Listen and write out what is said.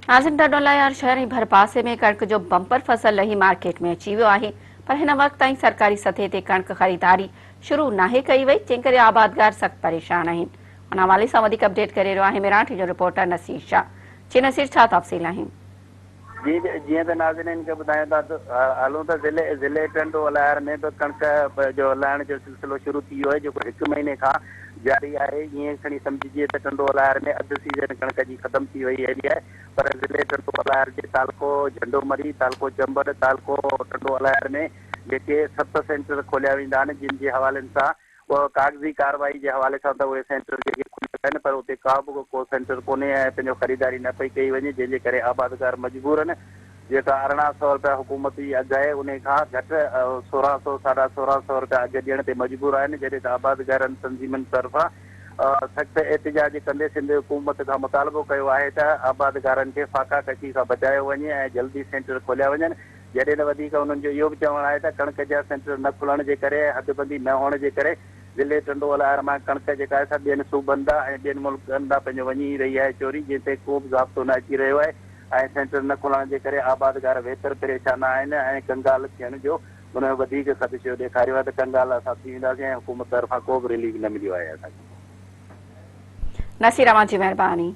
ناظم ٽنڊوالهيار شهر ۽ ڀرپاسي ۾ ڪڻڪ جو بمپر فصل لهي مارڪيٽ ۾ اچي ويو آهي پر هن وقت تائين سرڪاري سطح تي ڪڻڪ خريداري شروع ناهي ڪئي وئي جنهن ڪري آبادگار سخت پريشان آهن ان حوالي سان وڌيڪ اپڊيٽ ڪري رهيو آهي ميران جو رپورٽر نصير شاهه جي نصير ڇا تفصيل آهن. جي جيئن ته ناظرين کي ٻڌايون ٿا ته هلون ته ضلعي ضلعي ٽنڊو الهيار ۾ به ڪڻڪ جو لهڻ جو سلسلو شروع ٿي ويو آهي جيڪو هڪ مهيني کان جاري آهي ائين کڻي سمجهجي ته ٽنڊو الهيار ۾ اڌ سيزن ڪڻڪ جي ختم ٿي وئي هلي آهي پر ضلعي ٽنڊو الهيار جي تعلقو جهنڊو مري تعلقو چمبڙ تعلقو ٽنڊو الهيار ۾ جيڪي ست سينٽر کوليا ويندا آهن جن جي حوالن سان اهو ڪاغذي ڪارروائي جي حوالي سان ته اهي سينٽر جيڪي کليل آهن پر اتي ڪا به ڪو سينٽر ڪونهي ۽ پنهنجو خريداري نه پئي ڪئي وڃي جنهن جي ڪري آبادگار مجبورن جيڪا 18 سئو رپيا حڪومتي اگهه آهي انهي کان گهٽ 16 سئو ساڍا 16 سئو رپيا اگهه ڏيڻ تي مجبور آهن جڏهن ته آبادگارن تنظيمن طرفان سخت احتجاج ڪندي سنڌ حڪومت کان مطالبو ڪيو آهي ته آبادگارن کي فاقا ڪشي کان بچايو وڃي ۽ جلدي سينٽر کوليا وڃن جڏهن ته وڌيڪ انهن جو اهو به چوڻ آهي ته ڪڻڪ جا سينٽر نه کلڻ جي ڪري ۽ حدبندي نه هئڻ جي ڪري ضلعي ٽنڊو الهيار مان ڪڻڪ جيڪا آهي سا ٻين صوبن ڏانهن ۽ ٻين ملڪن ڏانهن پنهنجو وڃي رهي آهي چوري جنهن تي ڪو به ضابطو نه اچي رهيو آهي ۽ سينٽر نه کلڻ جي ڪري آبادگار ويتر پريشان آهن ۽ ڪنگال ٿيڻ جو انهن وڌيڪ خدشو ڏيکاريو آهي ته ڪنگال اسان ٿي وينداسين ۽ حڪومت طرفان ڪو به رليف نه مليو آهي اسان کي. نصير اوهان جي مهرباني.